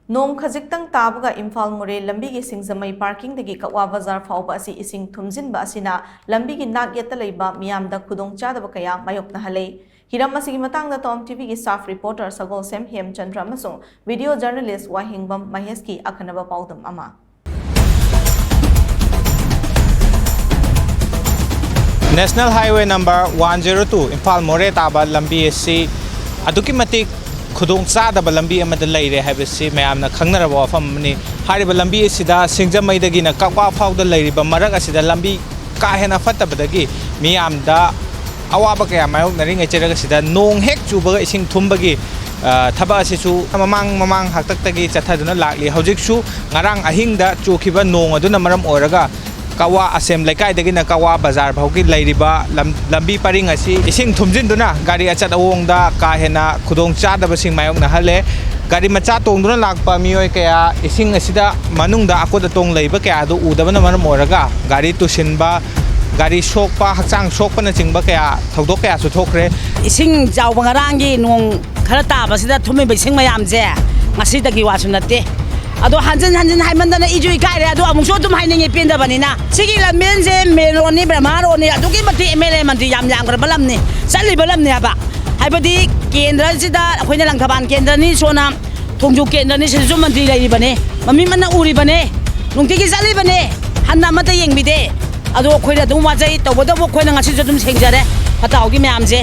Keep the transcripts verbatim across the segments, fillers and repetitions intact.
ꯅꯣꯡ ꯈꯖꯤꯛꯇꯪ ꯇꯥꯕꯒ ꯏꯝꯐꯥꯜ ꯃꯣꯔꯦ ꯂꯝꯕꯤꯒꯤ ꯁꯤꯡꯖꯃꯩ ꯄꯥꯔꯀꯤꯡꯗꯒꯤ ꯀꯛꯋꯥ ꯕꯖꯥꯔ ꯐꯥꯎꯕ ꯑꯁꯤ ꯏꯁꯤꯡ ꯊꯨꯝꯖꯤꯟꯕ ꯑꯁꯤꯅ ꯂꯝꯕꯤꯒꯤ ꯅꯥꯛ ꯌꯦꯠꯇ ꯂꯩꯕ ꯃꯤꯌꯥꯝꯗ ꯈꯨꯗꯣꯡꯆꯥꯗꯕ ꯀꯌꯥ ꯃꯥꯌꯣꯛꯅꯍꯜꯂꯦ꯫ ꯍꯤꯔꯝ ꯑꯁꯤꯒꯤ ꯃꯇꯥꯡꯗ ꯇꯣꯝ ꯇꯤꯚꯤꯒꯤ staff reporter ꯁꯒꯣꯜꯁꯦꯝ ꯍꯦꯝꯆꯟꯗ꯭ꯔ ꯑꯃꯁꯨꯡ video journalist ꯋꯥꯍꯦꯡꯕꯝ ꯃꯍꯦꯁꯀꯤ ꯑꯈꯟꯅꯕ ꯄꯥꯎꯗꯝ ꯑꯃ꯫ National Highway number one zero two Imphal ꯃꯣꯔꯦ ꯇꯥꯕ ꯂꯝꯕꯤ ꯑꯁꯤ ꯑꯗꯨꯛꯀꯤ ꯃꯇꯤꯛ ꯈꯨꯗꯣꯡ ꯆꯥꯗꯕ ꯂꯝꯕꯤ ꯑꯃꯗ ꯂꯩꯔꯦ ꯍꯥꯏꯕꯁꯤ ꯃꯌꯥꯝꯅ ꯈꯪꯅꯔꯕ ꯋꯥꯐꯝ ꯑꯃꯅꯤ꯫ ꯍꯥꯏꯔꯤꯕ ꯂꯝꯕꯤ ꯑꯁꯤꯗ ꯁꯤꯡꯖꯃꯩꯗꯒꯤꯅ ꯀꯛꯋꯥ ꯐꯥꯎꯗ ꯂꯩꯔꯤꯕ ꯃꯔꯛ ꯑꯁꯤꯗ ꯂꯝꯕꯤ ꯀꯥ ꯍꯦꯟꯅ ꯐꯠꯇꯕꯗꯒꯤ ꯃꯤꯌꯥꯝꯗ ꯑꯋꯥꯕ ꯀꯌꯥ ꯃꯥꯌꯣꯛꯅꯔꯤꯉꯩ ꯆꯩꯔꯛ ꯑꯁꯤꯗ ꯅꯣꯡ ꯍꯦꯛ ꯆꯨꯕꯒ ꯏꯁꯤꯡ ꯊꯨꯝꯕꯒꯤ, ꯑ, ꯊꯕꯛ ꯑꯁꯤꯁꯨ ꯃꯃꯥꯡ ꯃꯃꯥꯡ ꯍꯥꯛꯇꯛꯇꯒꯤ ꯆꯠꯊꯗꯨꯅ ꯂꯥꯛꯂꯤ꯫ ꯍꯧꯖꯤꯛꯁꯨ ꯉꯔꯥꯡ ꯑꯍꯤꯡꯗ ꯆꯨꯈꯤꯕ ꯅꯣꯡ ꯑꯗꯨꯅ ꯃꯔꯝ ꯑꯣꯏꯔꯒ ꯀꯛꯋꯥ ꯑꯁꯦꯝ ꯂꯩꯀꯥꯏꯗꯒꯤꯅ ꯀꯛꯋꯥ ꯕꯖꯥꯔ ꯐꯥꯎꯒꯤ ꯂꯩꯔꯤꯕ ꯂꯝ-, ꯂꯝꯕꯤ ꯄꯔꯤꯡ ꯑꯁꯤ ꯏꯁꯤꯡ ꯊꯨꯝꯖꯤꯟꯗꯨꯅ ꯒꯥꯔꯤ ꯑꯆꯠ ꯑꯋꯣꯡꯗ ꯀꯥ ꯍꯦꯟꯅ ꯈꯨꯗꯣꯡ ꯆꯥꯗꯕꯁꯤꯡ ꯃꯥꯌꯣꯛꯅꯍꯜꯂꯦ꯫ ꯒꯥꯔꯤ ꯃꯆꯥ ꯇꯣꯡꯗꯨꯅ ꯂꯥꯛꯄ ꯃꯤꯑꯣꯏ ꯀꯌꯥ ꯏꯁꯤꯡ ꯑꯁꯤꯗ ꯃꯅꯨꯡꯗ ꯑꯀꯨꯠ ꯑꯇꯣꯡ ꯂꯩꯕ ꯀꯌꯥ ꯑꯗꯨ ꯎꯗꯕꯅ ꯃꯔꯝ ꯑꯣꯏꯔꯒ ꯒꯥꯔꯤ ꯇꯨꯁꯤꯟꯕ, ꯒꯥꯔꯤ ꯁꯣꯛꯄ, ꯍꯛꯆꯥꯡ ꯁꯣꯛꯄꯅꯆꯤꯡꯕ ꯀꯌꯥ, ꯊꯧꯗꯣꯛ ꯀꯌꯥꯁꯨ ꯊꯣꯛꯈ꯭ꯔꯦ꯫ ꯏꯁꯤꯡ ꯆꯥꯎꯕ ꯉꯔꯥꯡꯒꯤ ꯅꯣꯡ ꯈꯔ ꯇꯥꯕꯁꯤꯗ ꯊꯨꯝꯃꯤꯕ ꯏꯁꯤꯡ ꯃꯌꯥꯝꯁꯦ ꯉꯁꯤꯗꯒꯤ ꯋꯥꯁꯨ ꯅꯠꯇꯦ꯫ ꯑꯗꯣ ꯍꯟꯖꯤꯟ ꯍꯟꯖꯤꯟ ꯍꯥꯏꯃꯟꯗꯅ ꯏꯁꯨ ꯏꯀꯥꯏꯔꯦ꯫ ꯑꯗꯣ ꯑꯃꯨꯛꯁꯨ ꯑꯗꯨꯝ ꯍꯥꯏꯅꯤꯡꯉꯦ ꯄꯦꯟꯗꯕꯅꯤꯅ꯫ ꯁꯤꯒꯤ ꯂꯝꯕꯦꯟꯁꯦ main roadꯅꯤ, ꯕ꯭ꯔꯍꯃ roadꯅꯤ, ꯑꯗꯨꯛꯀꯤ ꯃꯇꯤꯛ MLA ꯃꯟꯇ꯭ꯔꯤ ꯌꯥꯝ ꯌꯥꯝꯈ꯭ꯔꯕ ꯂꯝꯅꯤ, ꯆꯠꯂꯤꯕ ꯂꯝꯅꯤ ꯍꯥꯏꯕ꯫ ꯍꯥꯏꯕꯗꯤ ꯀꯦꯟꯗ꯭ꯔꯁꯤꯗ ꯑꯩꯈꯣꯏꯅ ꯂꯪꯊꯕꯥꯜ ꯀꯦꯟꯗ꯭ꯔꯅꯤ, ꯁꯣꯅ ꯊꯣꯡꯖꯨ ꯀꯦꯟꯗ꯭ꯔꯅꯤ, ꯁꯤꯗꯁꯨ ꯃꯟꯇ꯭ꯔꯤ ꯂꯩꯔꯤꯕꯅꯦ, ꯃꯃꯤꯠ ꯃꯟꯅ ꯎꯔꯤꯕꯅꯦ, ꯅꯨꯡꯇꯤꯒꯤ ꯆꯠꯂꯤꯕꯅꯦ, ꯍꯟꯅ ꯑꯃꯠꯇ ꯌꯦꯡꯕꯤꯗꯦ꯫ ꯑꯗꯣ ꯑꯩꯈꯣꯏꯅ ꯑꯗꯨꯝ ꯋꯥꯖꯩ, ꯇꯧꯕꯇꯕꯨ ꯑꯩꯈꯣꯏꯅ ꯉꯁꯤꯁꯨ ꯑꯗꯨꯝ ꯁꯦꯡꯖꯔꯦ ꯐꯠꯇ ꯍꯥꯎꯗꯤ ꯃꯌꯥꯝꯁꯦ꯫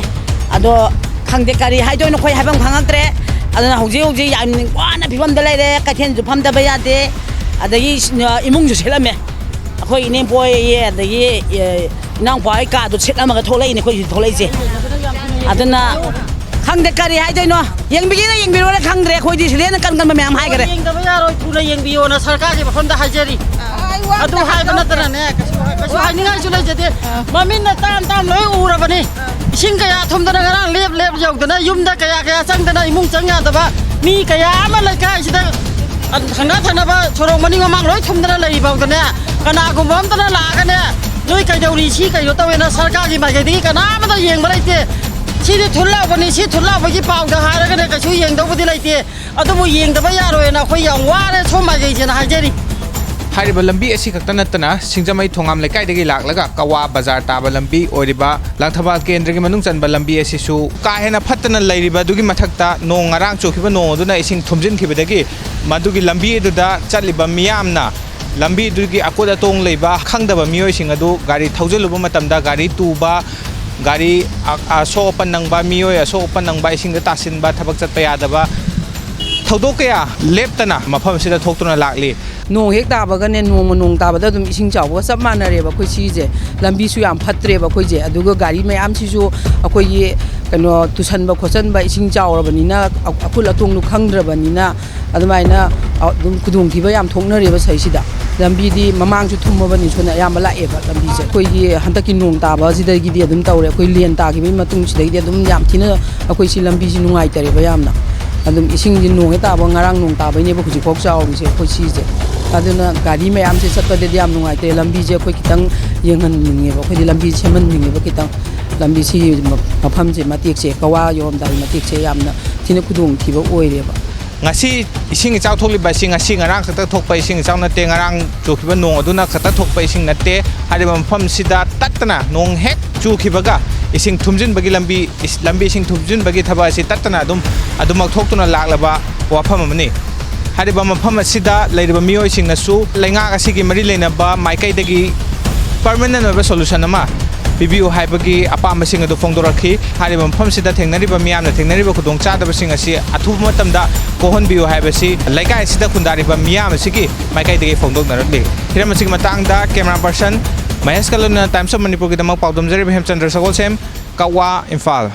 ꯑꯗꯣ ꯈꯪꯗꯦ ꯀꯔꯤ ꯍꯥꯏꯗꯣꯏꯅꯣ, ꯑꯩꯈꯣꯏ ꯍꯥꯏꯐꯝ ꯈꯪꯉꯛꯇ꯭ꯔꯦ꯫ ꯑꯗꯨꯅ ꯍꯧꯖꯤꯛ ꯍꯧꯖꯤꯛ ꯌꯥꯝ ꯋꯥꯅ ꯐꯤꯕꯝꯗ ꯂꯩꯔꯦ, ꯀꯩꯊꯦꯜꯁꯨ ꯐꯝꯗꯕ ꯌꯥꯗꯦ, ꯑꯗꯒꯤ ꯏꯃꯨꯡꯁꯨ ꯁꯤꯠꯂꯝꯃꯦ꯫ ꯑꯩꯈꯣꯏ ꯏꯅꯦꯝꯄꯣꯏ, ꯑꯗꯒꯤ, ꯑꯦ, ꯏꯅꯥꯎꯄꯥ ꯍꯣꯏ ꯀꯥꯗꯣ ꯁꯤꯠꯂꯝꯃꯒ ꯊꯣꯛꯂꯛꯏꯅꯦ ꯑꯩꯈꯣꯏ ꯁꯤꯗ ꯊꯣꯛꯂꯛꯏꯁꯦ꯫ ꯑꯗꯨꯅ ꯈꯪꯗꯦ ꯀꯔꯤ ꯍꯥꯏꯗꯣꯏꯅꯣ, ꯌꯦꯡꯕꯤꯒꯦꯔꯥ ꯌꯦꯡꯕꯤꯔꯣꯏꯔꯥ ꯈꯪꯗ꯭ꯔꯦ꯫ ꯑꯩꯈꯣꯏꯗꯤ ꯁꯤꯗ ꯍꯦꯟꯅ ꯀꯟ ꯀꯟꯕ ꯃꯌꯥꯝ ꯍꯥꯏꯈꯔꯦ꯫ ꯌꯦꯡꯗꯕ ꯌꯥꯔꯣꯏ, ꯊꯨꯅ ꯌꯦꯡꯕꯤꯌꯣꯅ ꯁꯔꯀꯥꯔꯒꯤ ꯃꯐꯝꯗ ꯍꯥꯏꯖꯔꯤ꯫ ꯑꯗꯨ ꯍꯥꯏꯕ ꯅꯠꯇꯅꯅꯦ ꯀꯩꯁꯨ, ꯀꯩꯁꯨ ꯍꯥꯏꯅꯤꯡꯉꯥꯏꯁꯨ ꯂꯩꯖꯗꯦ꯫ ꯃꯃꯤꯠꯅ ꯇꯥꯝ ꯇꯥꯝ ꯂꯣꯏ ꯎꯔꯕꯅꯤ꯫ ꯏꯁꯤꯡ ꯀꯌꯥ ꯊꯨꯝꯗꯅ ꯉꯔꯥꯡ ꯂꯦꯞ ꯂꯦꯞ ꯌꯧꯗꯅ ꯌꯨꯝꯗ ꯀꯌꯥ ꯀꯌꯥ ꯆꯪꯗꯅ ꯏꯃꯨꯡ ꯆꯪ ꯌꯥꯗꯕ ꯃꯤ ꯀꯌꯥ ꯑꯃ ꯂꯩꯀꯥꯏꯁꯤꯗ ꯊꯪꯅ ꯊꯪꯅꯕ ꯁꯣꯔꯣꯛ ꯃꯅꯤꯡ ꯃꯃꯥꯡ ꯂꯣꯏ ꯊꯨꯝꯗꯅ ꯂꯩꯔꯤꯐꯥꯎꯗꯅꯦ, ꯀꯅꯥꯒꯨꯝꯕ ꯑꯝꯇꯅ ꯂꯥꯛꯑꯒꯅꯦ, "ꯅꯣꯏ ꯀꯩꯗꯧꯔꯤ, ꯁꯤ ꯀꯩꯅꯣ ꯇꯧꯋꯦꯅ" ꯁꯔꯀꯥꯔꯒꯤ ꯃꯥꯏꯀꯩꯗꯒꯤ ꯀꯅꯥ ꯑꯃꯇ ꯌꯦꯡꯕ ꯂꯩꯇꯦ꯫ ꯁꯤꯗꯤ ꯊꯨꯜꯂꯛꯑꯕꯅꯤ꯫ ꯁꯤ ꯊꯨꯜꯂꯛꯑꯕꯒꯤ ꯄꯥꯎꯗ ꯍꯥꯏꯔꯒꯅꯦ ꯀꯩꯁꯨ ꯌꯦꯡꯗꯧꯕꯗꯤ ꯂꯩꯇꯦ꯫ ꯑꯗꯨꯕꯨ ꯌꯦꯡꯗꯕ ꯌꯥꯔꯣꯏꯅ ꯑꯩꯈꯣꯏ ꯌꯥꯝ ꯋꯥꯔꯦ, ꯁꯣꯝ ꯃꯥꯏꯀꯩꯁꯦꯅ ꯍꯥꯏꯖꯔꯤ꯫ ꯍꯥꯏꯔꯤꯕ ꯂꯝꯕꯤ ꯑꯁꯤ ꯈꯛꯇ ꯅꯠꯇꯅ ꯁꯤꯡꯖꯃꯩ ꯊꯣꯉꯥꯝ ꯂꯩꯀꯥꯏꯗꯒꯤ ꯂꯥꯛꯂꯒ ꯀꯋꯥ ꯕꯖꯥꯔ ꯇꯥꯕ ꯂꯝꯕꯤ ꯑꯣꯏꯔꯤꯕ ꯂꯥꯡꯊꯕꯥꯜ ꯀꯦꯟꯗ꯭ꯔꯒꯤ ꯃꯅꯨꯡ ꯆꯟꯕ ꯂꯝꯕꯤ ꯑꯁꯤꯁꯨ ꯀꯥ ꯍꯦꯟꯅ ꯐꯠꯇꯅ ꯂꯩꯔꯤꯕ ꯑꯗꯨꯒꯤ ꯃꯊꯛꯇ ꯅꯣꯡ ꯉꯔꯥꯡ ꯆꯨꯈꯤꯕ ꯅꯣꯡ ꯑꯗꯨꯅ ꯏꯁꯤꯡ ꯊꯨꯝꯖꯤꯟꯈꯤꯕꯗꯒꯤ ꯃꯗꯨꯒꯤ ꯂꯝꯕꯤ ꯑꯗꯨꯗ ꯆꯠꯂꯤꯕ ꯃꯤꯌꯥꯝꯅ ꯂꯝꯕꯤꯗꯨꯒꯤ ꯑꯀꯨꯠ ꯑꯇꯣꯡ ꯂꯩꯕ ꯈꯪꯗꯕ ꯃꯤꯑꯣꯏꯁꯤꯡ ꯑꯗꯨ ꯒꯥꯔꯤ ꯊꯧꯖꯤꯜꯂꯨꯕ ꯃꯇꯝꯗ ꯒꯥꯔꯤ ꯇꯨꯕ, ꯒꯥꯔꯤ ꯑ-, ꯑꯁꯣꯛ ꯑꯄꯟ ꯅꯪꯕ, ꯃꯤꯑꯣꯏ ꯑꯁꯣꯛ ꯑꯄꯟ ꯅꯪꯕ, ꯏꯁꯤꯡꯗ ꯇꯥꯁꯤꯟꯕ, ꯊꯕꯛ ꯆꯠꯄ ꯌꯥꯗꯕ ꯊꯧꯗꯣꯛ ꯀꯌꯥ ꯂꯦꯞꯇꯅ ꯃꯐꯝ ꯑꯁꯤꯗ ꯊꯣꯛꯇꯨꯅ ꯂꯥꯛꯂꯤ꯫ ꯅꯣꯡ ꯍꯦꯛ ꯇꯥꯕꯒꯅꯦ, ꯅꯣꯡꯃ ꯅꯣꯡ ꯇꯥꯕꯗ ꯑꯗꯨꯝ ꯏꯁꯤꯡ ꯆꯥꯎꯕꯒ ꯆꯞ ꯃꯥꯟꯅꯔꯦꯕ ꯑꯩꯈꯣꯏ ꯁꯤꯁꯦ꯫ ꯂꯝꯕꯤꯁꯨ ꯌꯥꯝ ꯐꯠꯇ꯭ꯔꯦꯕ ꯑꯩꯈꯣꯏꯁꯦ꯫ ꯑꯗꯨꯒ ꯒꯥꯔꯤ ꯃꯌꯥꯝꯁꯤꯁꯨ ꯑꯩꯈꯣꯏꯒꯤ ꯀꯩꯅꯣ ꯇꯨꯁꯟꯕ ꯈꯣꯠꯆꯟꯕ, ꯏꯁꯤꯡ ꯆꯥꯎꯔꯕꯅꯤꯅ ꯑ-, ꯑꯀꯨꯠ ꯑꯇꯣꯡꯗꯨ ꯈꯪꯗ꯭ꯔꯕꯅꯤꯅ ꯑꯗꯨꯃꯥꯏꯅ ꯑꯗꯨꯝ ꯈꯨꯗꯣꯡꯊꯤꯕ ꯌꯥꯝ ꯊꯣꯛꯅꯔꯦꯕ ꯁꯤꯗꯩꯁꯤꯗ꯫ ꯂꯝꯕꯤꯗꯤ ꯃꯃꯥꯡꯁꯨ ꯊꯨꯝꯃꯕꯅꯤ, ꯁꯣꯝꯗ ꯑꯌꯥꯝꯕ ꯂꯥꯛꯑꯦꯕ ꯂꯝꯕꯤꯁꯦ꯫ ꯑꯩꯈꯣꯏꯒꯤ ꯍꯟꯗꯛꯀꯤ ꯅꯣꯡ ꯇꯥꯕꯁꯤꯗꯒꯤꯗꯤ ꯑꯗꯨꯝ ꯇꯧꯔꯦ꯫ ꯑꯩꯈꯣꯏ ꯂꯦꯟ ꯇꯥꯈꯤꯕꯒꯤ ꯃꯇꯨꯡꯁꯤꯗꯒꯤꯗꯤ ꯑꯗꯨꯝ ꯌꯥꯝ ꯊꯤꯅ ꯑꯩꯈꯣꯏ ꯁꯤ ꯂꯝꯕꯤꯁꯤ ꯅꯨꯡꯉꯥꯏꯇꯔꯦꯕ ꯌꯥꯝꯅ꯫ ꯑꯗꯨꯝ ꯏꯁꯤꯡꯁꯤ ꯅꯣꯡ ꯍꯦꯛ ꯇꯥꯕ, ꯉꯔꯥꯡ ꯅꯣꯡ ꯇꯥꯕꯩꯅꯦꯕ ꯍꯧꯖꯤꯛꯐꯥꯎ ꯆꯥꯎꯔꯤꯁꯦ ꯑꯩꯈꯣꯏ ꯁꯤꯁꯦ꯫ ꯑꯗꯨꯅ ꯒꯥꯔꯤ ꯃꯌꯥꯝꯁꯦ ꯆꯠꯄꯗꯗꯤ ꯌꯥꯝ ꯅꯨꯡꯉꯥꯏꯇꯦ꯫ ꯂꯝꯕꯤꯁꯦ ꯑꯩꯈꯣꯏ ꯈꯤꯇꯪ ꯌꯦꯡꯍꯟꯅꯤꯡꯉꯦꯕ, ꯑꯩꯈꯣꯏꯗꯤ ꯂꯝꯕꯤ ꯁꯦꯝꯍꯟꯅꯤꯡꯉꯦꯕ ꯈꯤꯇꯪ꯫ ꯂꯝꯕꯤ ꯁꯤꯒꯤ ꯃꯐꯝꯁꯦ, ꯃꯇꯦꯛꯁꯦ, ꯀꯋꯥ ꯌꯧꯔꯝꯗꯥꯏ ꯃꯇꯦꯛꯁꯦ ꯌꯥꯝꯅ ꯊꯤꯅ ꯈꯨꯗꯣꯡꯊꯤꯕ ꯑꯣꯏꯔꯦꯕ꯫ ꯉꯁꯤ ꯏꯁꯤꯡ ꯏꯆꯥꯎ ꯊꯣꯛꯂꯤꯕ ꯑꯁꯤ ꯉꯁꯤ ꯉꯔꯥꯡ ꯈꯛꯇ ꯊꯣꯛꯄ ꯏꯁꯤꯡ ꯏꯆꯥꯎ ꯅꯠꯇꯦ, ꯉꯔꯥꯡ ꯆꯨꯈꯤꯕ ꯅꯣꯡ ꯑꯗꯨꯅ ꯈꯛꯇ ꯊꯣꯛꯄ ꯏꯁꯤꯡ ꯅꯠꯇꯦ꯫ ꯍꯥꯏꯔꯤꯕ ꯃꯐꯝꯁꯤꯗ ꯇꯠꯇꯅ ꯅꯣꯡ ꯍꯦꯛ ꯆꯨꯈꯤꯕꯒ ꯏꯁꯤꯡ ꯊꯨꯝꯖꯤꯟꯕꯒꯤ ꯂꯝꯕꯤ, ꯏꯁ-, ꯂꯝꯕꯤ ꯏꯁꯤꯡ ꯊꯨꯝꯖꯤꯟꯕꯒꯤ ꯊꯕꯛ ꯑꯁꯤ ꯇꯠꯇꯅ ꯑꯗꯨꯝ, ꯑꯗꯨꯃꯛ ꯊꯣꯛꯇꯨꯅ ꯂꯥꯛꯂꯕ ꯋꯥꯐꯝ ꯑꯃꯅꯤ꯫ ꯍꯥꯏꯔꯤꯕ ꯃꯐꯝ ꯑꯁꯤꯗ ꯂꯩꯔꯤꯕ ꯃꯤꯑꯣꯏꯁꯤꯡꯅꯁꯨ ꯂꯩꯉꯥꯛ ꯑꯁꯤꯒꯤ ꯃꯔꯤ ꯂꯩꯅꯕ ꯃꯥꯏꯀꯩꯗꯒꯤ ꯄꯔꯃꯅꯦꯟ ꯑꯣꯏꯕ ꯁꯣꯂꯨꯁꯟ ꯑꯃ ꯄꯤꯕꯤꯌꯨ ꯍꯥꯏꯕꯒꯤ ꯑꯄꯥꯝꯕꯁꯤꯡ ꯑꯗꯨ ꯐꯣꯡꯗꯣꯔꯛꯈꯤ꯫ ꯍꯥꯏꯔꯤꯕ ꯃꯐꯝꯁꯤꯗ ꯊꯦꯡꯅꯔꯤꯕ ꯃꯤꯌꯥꯝꯅ ꯊꯦꯡꯅꯔꯤꯕ ꯈꯨꯗꯣꯡꯆꯥꯗꯕꯁꯤꯡ ꯑꯁꯤ ꯑꯊꯨꯕ ꯃꯇꯝꯗ ꯀꯣꯛꯍꯟꯕꯤꯌꯨ ꯍꯥꯏꯕꯁꯤ ꯂꯩꯀꯥꯏ ꯑꯁꯤꯗ ꯈꯨꯟꯗꯥꯔꯤꯕ ꯃꯤꯌꯥꯝ ꯑꯁꯤꯒꯤ ꯃꯥꯏꯀꯩꯗꯒꯤ ꯐꯣꯡꯗꯣꯛꯅꯔꯛꯂꯤ꯫ ꯍꯤꯔꯝ ꯑꯁꯤꯒꯤ ꯃꯇꯥꯡꯗ ꯀꯦꯃꯦꯔꯥ ꯄꯔꯁꯟ ꯃꯍꯦꯁ ꯀꯂꯨꯅ Times of Manipurꯒꯤꯗꯃꯛ ꯄꯥꯎꯗꯝꯖꯔꯤꯕ ꯍꯦꯝꯆꯟꯗ꯭ꯔ ꯁꯒꯣꯜꯁꯦꯝ, ꯀꯛꯋꯥ, ꯏꯝꯐꯥꯜ꯫